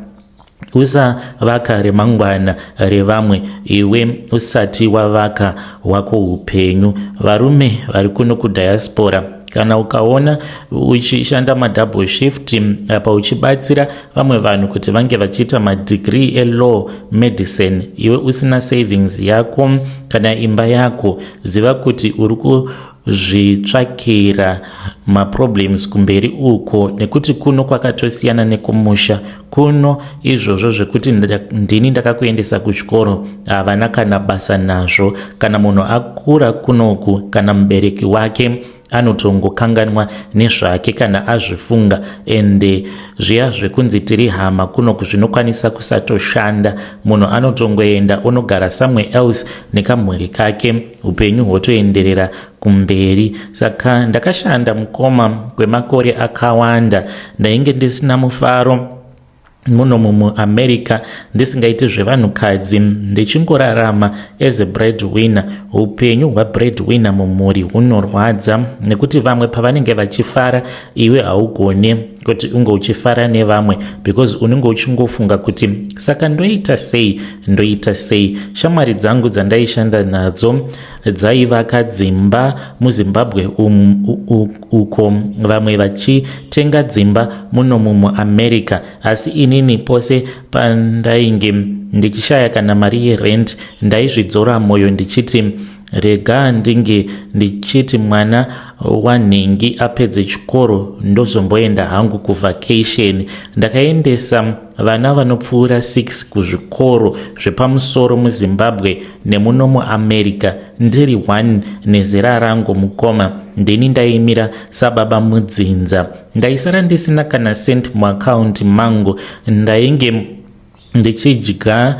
usavaka remangwana revamwe iwe usati wavaka wako upenyu. Varume vari kuno kudiaspora, kana ukaona uchishanda madouble shift apa uchibatsira vamwe vanhu kuti vange vachiita madegree elaw, medicine, iwe usina savings yako kana imba yako, ziva kuti uri kuzvitsvakira maproblems kumberi uko, nekuti kuno kwakatosiyana nekumusha. Kuno izvozvo zvekuti ndini ndakakuendesa kuchikoro havana kana basa nazvo. Kana munhu akura kunoku, kana mubereki wake anotongokanganwa nezvake kana azvifunga. Ende zviya zvekunzi tiri hama kunoku zvinokwanisa kusatoshanda. Munhu anotongoenda onogara somewhere else nekamhuri kake, upenyu hwotoenderera kumberi. Saka ndakashanda, mukoma, kwemakore akawanda. Ndainge ndisina mufaro muno muAmerica, ndisingaiti zvevanhukadzi, ndichingorarama as a bread winner. Upenyu hwabread winner mumhuri hunorwadza, nekuti vamwe pavanenge vachifara, iwe haugone kuti unge uchifara nevamwe, because unenge uchingofunga kuti saka ndoita sei, ndoita sei? Shamwari dzangu dzandaishanda nadzo dzaivaka dzimba muZimbabwe uko, vamwe vachitenga dzimba munomu muAmerica, asi inini pose pandainge ndichishaya kana mari yerent, ndaizvidzora mwoyo ndichiti Rega ndinge ndichiti mwana wanhingi apedze chikoro ndozomboenda hangu kuvacation. Ndakaendesa vana vanopfuura 6 kuzvikoro zvepamusoro muZimbabwe nemuno muAmerica ndiri 1 nezera rangu mukoma. Ndini ndaimira sababa mudzinza. Ndaisara ndisina kana cent muaccount mangu. Ndainge ndichidya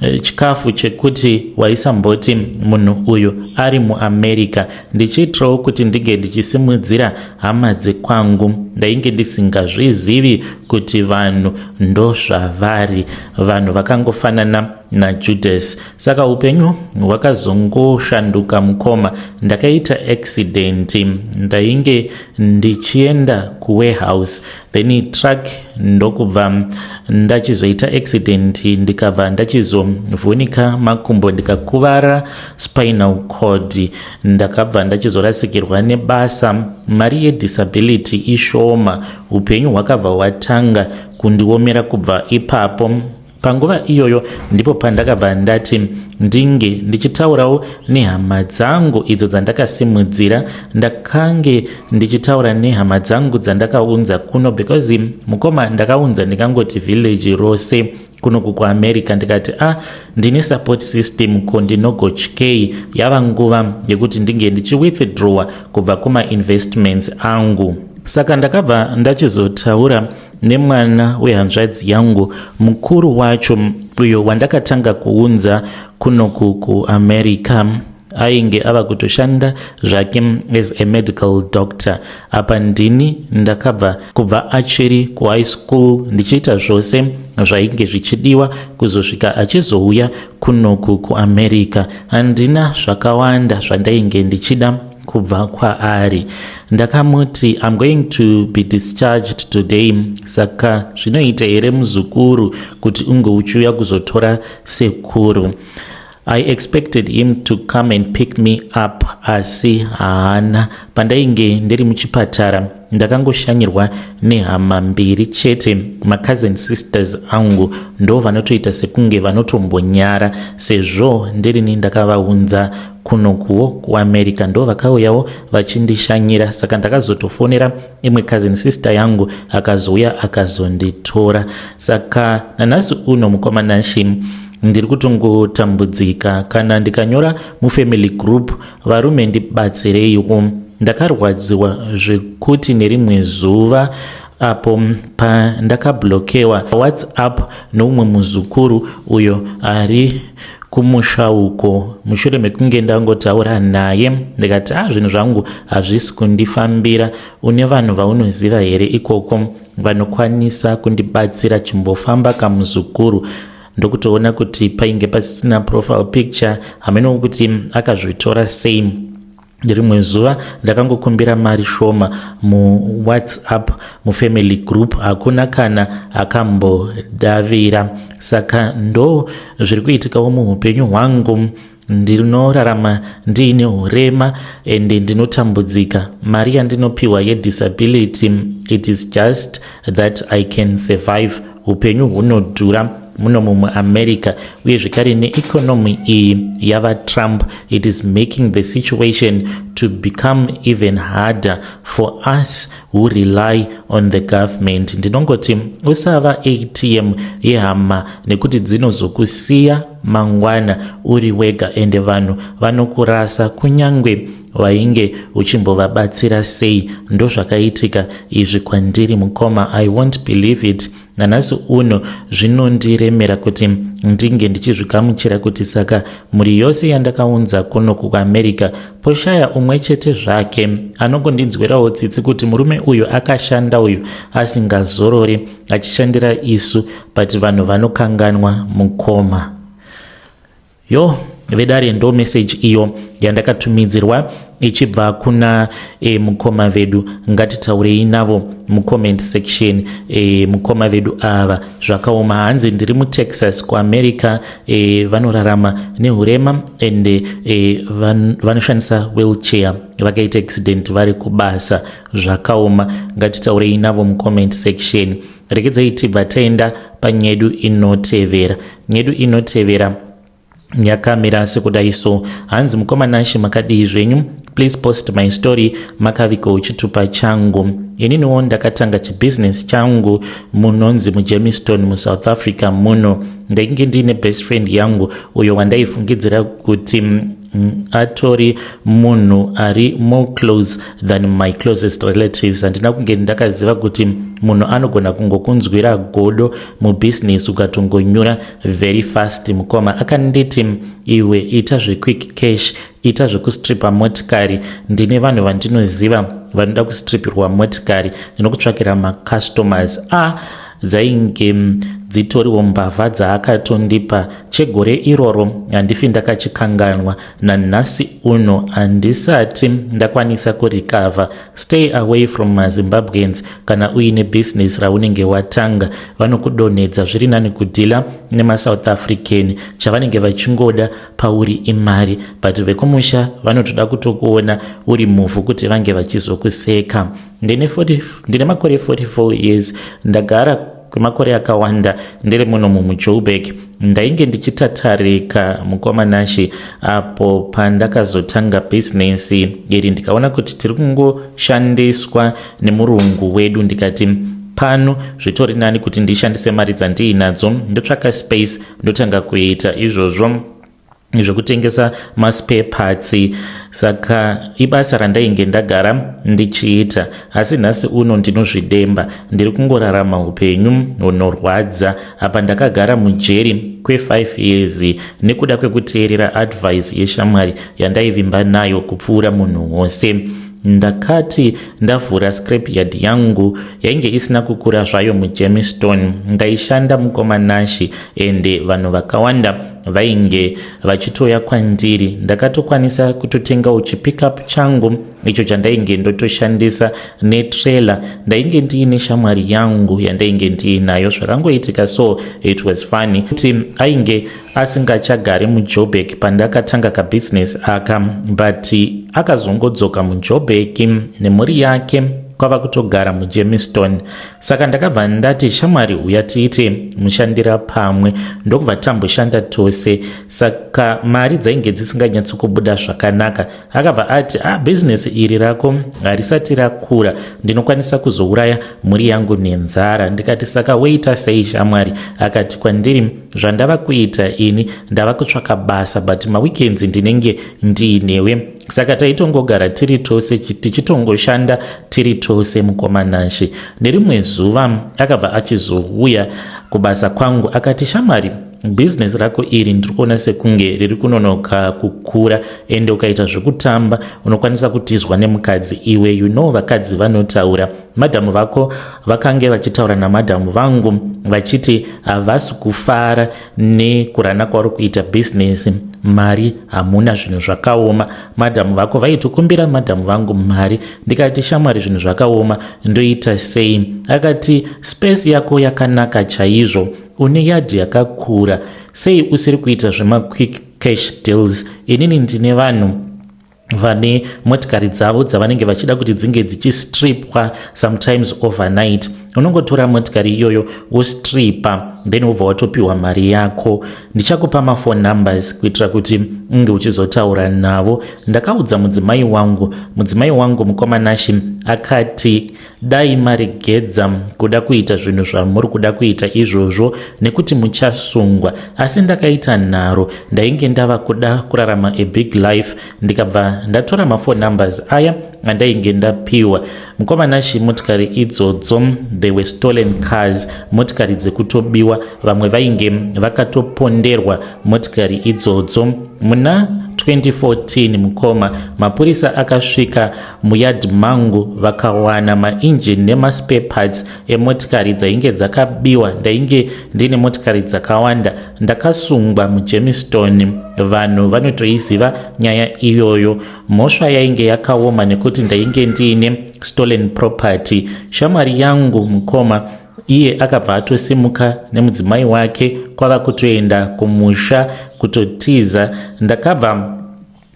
eh, chikafu chekuti waisamboti munhu uyu ari muAmerica, ndichiitirawo kuti ndinge ndichisimudzira hama dzekwangu. Ndainge ndisingazvizivi kuti vanhu ndozvavari, vanhu vakangofanana naJudas. Saka upenyu hwakazongoshanduka mukoma. Ndakaita accident, ndainge ndichienda kuwarehouse, then truck ndokubva ndachizoita accident, ndikabva ndachizovhunika makumbo, ndikakuvara spinal cord. Ndakabva ndachizorasikirwa nebasa, mari yedisability ishoma. Upenyu hwakabva hwatanga kundiomera kubva ipapo. Panguva iyoyo ndipo pandakabva ndati ndinge ndichitaurawo nehama dzangu idzo dzandakasimudzira. Ndakange ndichitaura nehama dzangu dzandakaunza kuno, because mukoma, ndakaunza ndingangoti village rose kunoku kuAmerica. Ndikati, a ah, ndine support system, ko ndinogotyei? Yava nguva yekuti ndinge ndichiwithdrawa kubva kumainvestments angu. Saka ndakabva ndachizotaura nemwana wehanzvadzi yangu mukuru wacho, uyo wandakatanga kuunza kunoku kuAmerica. Ainge ava kutoshanda zvake as a medical doctor. Apa ndini ndakabva kubva achiri kuhigh school ndichiita zvose zvainge zvichidiwa kuzosvika achizouya kunoku kuAmerica. Handina zvakawanda zvandainge ndichida kubva kwaari. Ndakamuti, "I'm going to be discharged today, saka zvinoita here muzukuru kuti unge uchiuya kuzotora sekuru?" I expected him to come and pick me up, asi haana. Pandainge ndiri muchipatara, ndakangoshanyirwa nehama mbiri chete, macousin sisters angu. Ndo vanotoita sekunge vanotombonyara, sezvo ndirini ndakavaunza kunokuwo kuAmerica. Ndo vakauyawo vachindishanyira. Saka ndakazotofonera imwe cousin sister yangu, akazouya akazonditora. Saka nanhasi uno, mukoma Nashi, ndiri kutongotambudzika. Kana ndikanyora mufamily group, "Varume, ndibatsireiwo," ndakarwadziwa zvekuti nerimwe zuva apo pandakablokewa WhatsApp noumwe muzukuru uyo ari kumusha uko, mushure mekunge ndangotaura naye ndikati, "A ah, zvinhu zvangu hazvisi kundifambira. Une vanhu vaunoziva here ikoko vanokwanisa kundibatsira? Chimbofamba kamuzukuru." Ndokutoona kuti painge pasisina profile picture. Hameno kuti akazvitora sei. Rimwe zuva ndakangokumbira mari shoma muWhatsApp mufamily group, hakuna kana akambodavira. Saka ndo zviri kuitikawo muupenyu hwangu. Ndinorarama ndiine urema ende ndinotambudzika. Mari yandinopiwa yedisability, it is just that I can survive. Upenyu hunodhura muno muAmerica, uye zvekare neeconomy iyi yavaTrump, it is making the situation to become even harder for us who rely on the government. Ndinongoti usava ATM yehama, nekuti dzinozokusiya mangwana uri wega, ende vanhu vanokurasa kunyange wainge uchimbovabatsira sei. Ndozvakaitika izvi kwandiri, mukoma. I won't believe it. Nanhasi uno zvinondiremera kuti ndinge ndichizvigamuchira kuti saka mhuri yose yandakaunza kuno kuAmerica, poshaya umwe chete zvake anongondinzwirawo tsitsi kuti murume uyu akashanda uyu asingazorori achishandira isu. But vanhu vanokanganwa, mukoma. Yo, vedare, ndo message iyo yandakatumidzirwa ichibva kuna mukoma vedu. Ngatitaurei navo mucomment section. Mukoma vedu ava, zvakaoma. Hanzi, "Ndiri muTexas kuAmerica." Vanorarama neurema ende vanoshandisa wheelchair. Vakaita accident vari kubasa. Zvakaoma. Ngatitaurei navo mucomment section. Rekedzai tibva taenda panyedu inotevera. Nyedu inotevera. Yakamira sekudai so. Hanzi, "Mukoma Nashe, makadii zvenyu? Please post my story. Makavigawo chitupa changu. Ininiwo ndakatanga chibhizinesi changu munonzi muGermiston, muSouth Africa muno. Ndainge ndiine best friend yangu uyo wandaifungidzira kuti atori munhu ari more close than my closest relatives. Handina kunge ndakaziva kuti munhu anogona kungokunzwira godo mubhizinesi ukatongonyura very fast. Mukoma, akanditi, 'Iwe, ita zvequick cash, ita zvekustripa motikari. Ndine vanhu vandinoziva vanoda kustripirwa motikari, ndinokutsvakira macustomers.' A ah, dzainge dzitoriwo mbavha dzaakatondipa. Chegore iroro handifi ndakachikanganwa. Nanhasi uno handisati ndakwanisa kurecover. Stay away from maZimbabweans kana uine bhizinesi raunenge watanga. Vanokudonhedza. Zviri nani kudeala nemaSouth African. Chavanenge vachingoda pauri imari, but vekumusha vanotoda kutokuona uri muvhu kuti vange vachizokuseka. Ndine makore 44 years. Ndagara kwemakore akawanda ndiri muno mumuJoburg. Ndainge ndichitatarika, mukoma Nashe, apo pandakazotanga bhizinesi iri ndikaona kuti tiri kungoshandiswa nemurungu wedu. Ndikati pano zvitori nani kuti ndishandise mari dzandiinadzo, ndotsvaka space, ndotanga kuita izvozvo zvekutengesa maspare parts. Saka ibasa randainge ndagara ndichiita, asi nhasi uno ndinozvidemba. Ndiri kungorarama upenyu hunorwadza. Apa ndakagara mujeri kwe5 years nekuda kwekuteerera advice yeshamwari yandaivimba nayo kupfuura munhu wose. Ndakati ndavhura scrap yard yangu, yainge isina kukura zvayo, muGermiston. Ndaishanda, mukoma Nashe, ende vanhu vakawanda vainge vachitoya kwandiri. Ndakatokwanisa kutotengawo chipickup changu icho chandainge ndotoshandisa netrailer. Ndainge ndiine shamwari yangu yandainge ndiinayo. Zvakangoitika so, it was funny kuti ainge asingachagari muJoburg pandakatanga kabhizinesi aka, but akazongodzoka muJoburg nemhuri yake kwava kutogara muGermiston. Saka ndakabva ndati, 'Shamwari, uya tiite mushandira pamwe.' Ndokubva tamboshanda tose. Saka mari dzainge dzisinganyatsokubuda zvakanaka. Akabva ati, 'A ah, bhizinesi iri rako harisati rakura, ndinokwanisa kuzouraya mhuri yangu nenzara.' Ndikati, 'Saka woita sei, shamwari?' Akati kwandiri, 'Zvandava kuita ini, ndava kutsvaka basa, but maweekends ndinenge ndiinewe.' Saka taitongogara tiri tose, tichitongoshanda tiri tose, mukoma Nashe. Nerimwe zuva akabva achizouya kubasa kwangu akati, 'Shamwari, bhizinesi rako iri ndiri kuona sekunge riri kunonoka kukura, ende ukaita zvekutamba unokwanisa kutizwa nemukadzi iwe. You know vakadzi vanotaura. Madhamu vako vakange vachitaura namadhamu vangu vachiti havasi kufara nekurana kwauri kuita bhizinesi. Mari hamuna, zvinhu zvakaoma. Madhamu vako vaitokumbira madhamu vangu mari.' Ndikati, 'Shamwari, zvinhu zvakaoma, ndoita sei?' Akati, 'Space yako yakanaka chaizvo, une yadhi yakakura. Sei usiri kuita zvemaquick cash deals? Inini ndine vanhu vane motikari dzavo dzavanenge vachida kuti dzinge dzichistripwa sometimes overnight. Unongotora motikari iyoyo wostripa, then wobva watopiwa mari yako. Ndichakupa maphone numbers kuitira kuti unge uchizotaura navo.' Ndakaudza mudzimai wangu. Mudzimai wangu, mukoma Nashe, akati, 'Dai maregedza kuda kuita zvinhu zvamuri kuda kuita izvozvo nekuti muchasungwa.' Asi ndakaita nharo. Ndainge ndava kuda kurarama a big life. Ndikabva ndatora maphone numbers aya andainge ndapiwa. Mukoma Nashe, motikari idzodzo, they were stolen cars, motikari dzekutobiwa. Vamwe vainge vakatoponderwa motikari idzodzo. Muna 2014, mukoma, mapurisa akasvika muyadhi mangu vakawana mainjini nemaspare parts emotikari dzainge dzakabiwa. Ndainge ndine motikari dzakawanda. Ndakasungwa muGermiston. Vanhu vanotoiziva nyaya iyoyo. Mhosva yainge yakaoma nekuti ndainge ndiine stolen property. Shamwari yangu, mukoma, iye akabva atosimuka nemudzimai wake kwava kutoenda kumusha, kutotiza. Ndakabva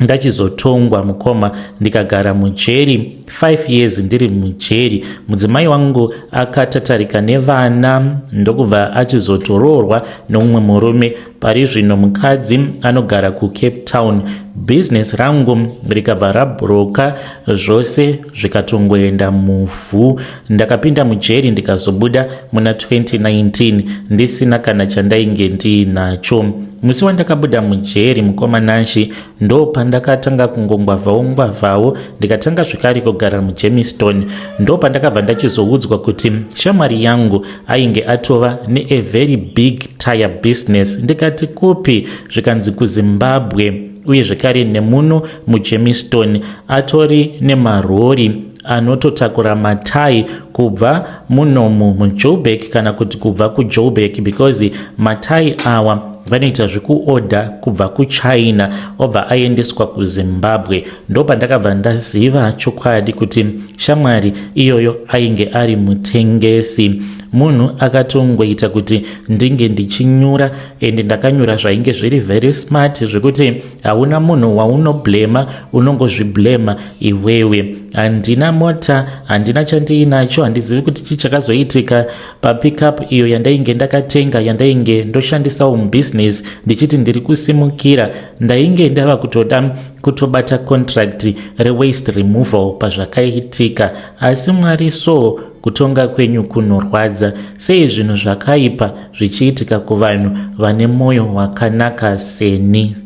Ndachizotongwa mukoma, ndikagara mujeri 5 years ndiri mujeri. Mudzimai wangu akatatarika nevana, ndokubva achizotoroorwa neumwe murume. Pari zvino mukadzi anogara kuCape Town. Bhizinesi rangu rikabva rabhuroka, zvose zvikatongoenda muvhu. Ndakapinda mujeri ndikazobuda muna 2019 ndisina kana chandainge ndiinacho. Musi wandakabuda mujeri, mukoma Nashi, ndo pandakatanga kungongwavhawo ngwavhawo, ndikatanga zvekare kugara muJemiston. Ndo pandakabva ndachizoudzwa kuti shamwari yangu ainge atova nea very big tire business. Ndikati, "Kupi?" Zvikanzi, "KuZimbabwe, uye zvekare nemuno muJemiston atori nemarori anototakura matai kubva munomu muJoburg, kana kuti kubva kuJoburg, because matai awa vanoita zvekuodha kubva kuChina, obva aendeswa kuZimbabwe." Ndo pandakabva ndaziva chokwadi kuti shamwari iyoyo ainge ari mutengesi, munhu akatongoita kuti ndinge ndichinyura. Ende ndakanyura zvainge zviri very smart, zvekuti hauna munhu waunoblema, unongozviblema iwewe. Handina mota, handina chandiinacho, handizivi kuti chii chakazoitika papickup iyo yandainge ndakatenga, yandainge ndoshandisawo mubusiness ndichiti ndiri kusimukira. Ndainge ndava kutoda kutobata contract rewaste removal pazvakaitika. Asi Mwari, so kutonga kwenyu kunorwadza. Sei zvinhu zvakaipa zvichiitika kuvanhu vane mwoyo wakanaka seni?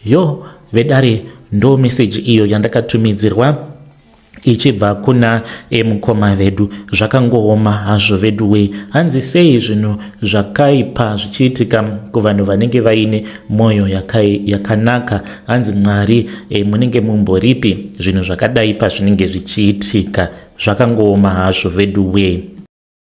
Yo vedare, ndo meseji iyo yandakatumidzirwa ichibva kuna mukoma vedu. Zvakangooma hazvo vedu wei. Hanzi, sei zvinhu zvakaipa zvichiitika kuvanhu vanenge vaine mwoyo yakanaka? Hanzi, Mwari, munenge mumboripi zvinhu zvakadai pazvinenge zvichiitika? Zvakangooma hazvo vedu wei.